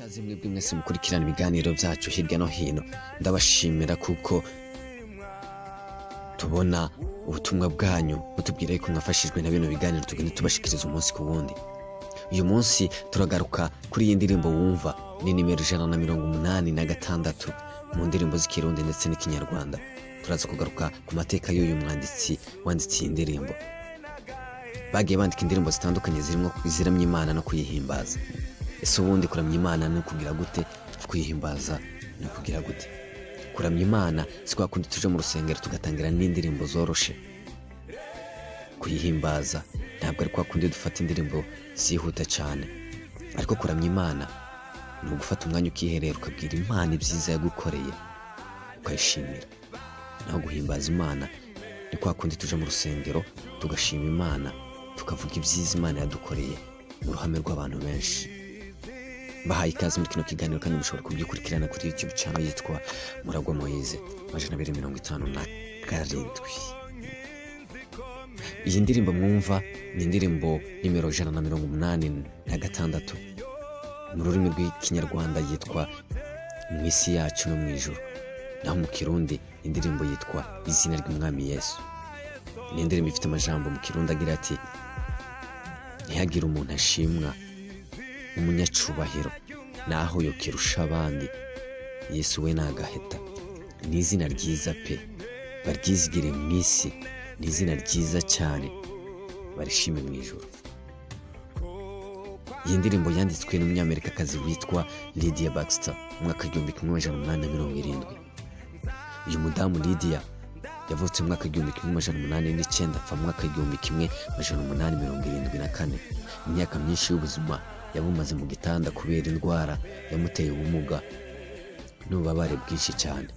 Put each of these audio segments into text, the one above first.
Ikaze mwebwe mwese mukurikirana ibiganiro byacu hirya no hino. Ndabashimira kuko tubona ubutumwa bwanyu mutubwira yuko mwafashijwe na bino biganiro tugenda tubashikiriza umunsi ku wundi. Uyu munsi turagaruka kuri iyi ndirimbo wumva, ni nimero 186 mu ndirimbo z'Ikirundi ndetse n'Ikinyarwanda. Turaza kugaruka ku mateka y'uyu mwanditsi wanditse iyi ndirimbo. Bagiye bandika indirimbo zitandukanye zirimo iziramya Imana no kuyihimbaza. Ese ubundi kuramya Imana ni ukugira gute? Kuyihimbaza ni ukugira gute? Kuramya Imana si kwa kundi tuje mu rusengero tugatangira n'indirimbo zoroshe. Kuyihimbaza ntabwo ari kwa kundi dufata indirimbo zihuta cyane, ariko kuramya Imana ni ugufata umwanya ukiherera, ukabwira Imana ibyiza yagukoreye, ukayishimira. Naho guhimbaza Imana ni kwa kundi tuje mu rusengero tugashima Imana, tukavuga ibyiza Imana yadukoreye mu ruhame rw'abantu benshi. Bahaye ikaze muri kino kiganiro, kandi mushobora kugikurikirana kuri YouTube channel yitwa Muragwa Moise 257. Iyi ndirimbo mwumva ni indirimbo nimero 186 mu rurimi rw'Ikinyarwanda, yitwa "Mu isi yacu no mu ijuru", naho mu Kirundi indirimbo yitwa "Izina ry'Umwami Yesu". Ni indirimbo ifite amajambo mu Kirundi agira ati: "Ntihagire umuntu ashimwa umunyacubahiro naho yokirusha abandi, Yesu we nagaheta. Ni izina ryiza pe, baryizigire mu isi, ni izina ryiza cyane, barishime mu ijuru." Iyi ndirimbo yanditswe n'Umunyamerikakazi witwa Lydia Baxter mu mwaka 1870. Uyu mudamu Lydia yavutse mu mwaka 1809, apfa mu mwaka 1874. Imyaka myinshi y'ubuzima yabumaze mu gitanda kubera indwara yamuteye ubumuga n'ububabare bwinshi cyane.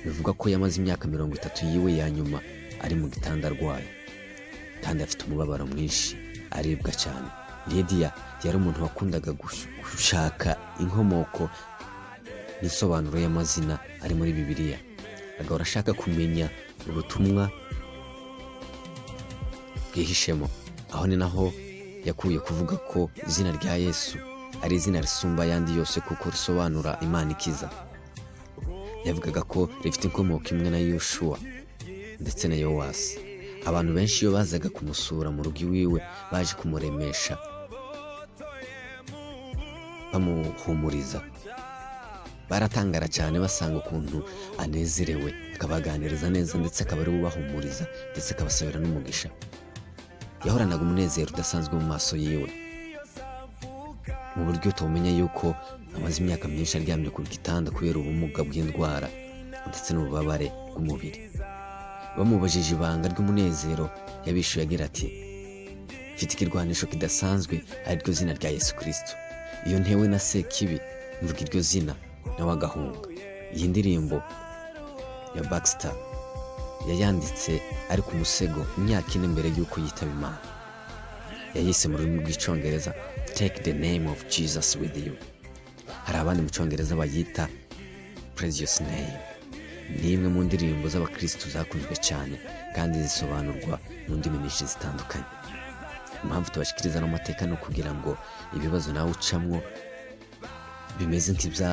Bivugwa ko yamaze imyaka 30 yiwe ya nyuma ari mu gitanda, arwaye kandi afite umubabaro mwinshi, aribwa cyane. Lydia yari umuntu wakundaga gushaka inkomoko n'insobanuro y'amazina ari muri Bibiliya, agahora ashaka kumenya ubutumwa bwihishemo. Aho ni naho yakuye kuvuga ko izina rya Yesu ari izina risumba ayandi yose, kuko risobanura Imana ikiza. Yavugaga ko rifite inkomoko imwe na Yoshuwa ndetse na Yowasi. Abantu benshi iyo bazaga kumusura mu rugo iwiwe baje kumuremesha, bamuhumuriza, baratangara cyane basanga ukuntu anezerewe, akabaganiriza neza, ndetse akaba ari we ubahumuriza, ndetse akabasabira n'umugisha. Yahoranaga umunezero udasanzwe mu maso yiwe, mu buryo utamenya yuko amaze imyaka myinshi aryamye ku gitanda kubera ubumuga bw'indwara ndetse n'ububabare bw'umubiri. Bamubajije ibanga ry'umunezero, yabishuye agira ati: "Mfite ikirwanisho kidasanzwe, ariryo zina rya Yesu Kirisito. Iyo ntewe na Sekibi, mvuga iryo zina, nawe agahunga." Iyi ndirimbo ya Baxter yayanditse ari ku musego imyaka 4 mbere y'uko yitaba Imana. Yayise mu rurimi rw'Icyongereza "Take the Name of Jesus with You". Hari abandi mu Cyongereza bayita "Precious Name". Ni imwe mu ndirimbo z'abakirisitu zakunzwe cyane kandi zisobanurwa mu ndimi nyinshi zitandukanye. Impamvu tubashikiriza ano mateka ni ukugira ngo ibibazo nawe ucamwo bimeze nk'ibya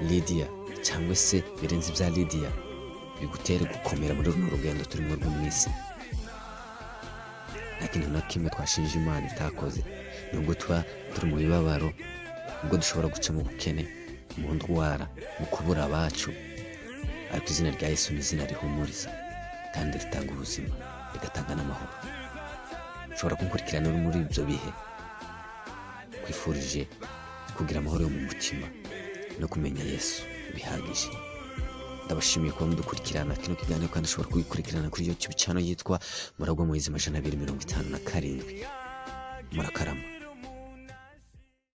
Lydia cyangwa se birenze ibya Lydia bigutere gukomera muri runo rugendo turimo rwo mu isi. Nta kintu na kimwe twashinja Imana itakoze, nubwo tuba turi mu bibabaro, ubwo dushobora guca mu bukene, mu ndwara, mu kubura abacu, ariko izina rya Yesu ni izina rihumuriza kandi ritanga ubuzima, rigatanga n'amahoro. Ushobora kunkurikirana uri muri ibyo bihe. Kwifurije kugira amahoro yo mu mutima no kumenya Yesu bihagije. Ndabashimiye kuba mudukurikirana kino kiganiro, kandi ushobora kugikurikirana kuri YouTube channel yitwa Muragwa Moise 257. Murakarama.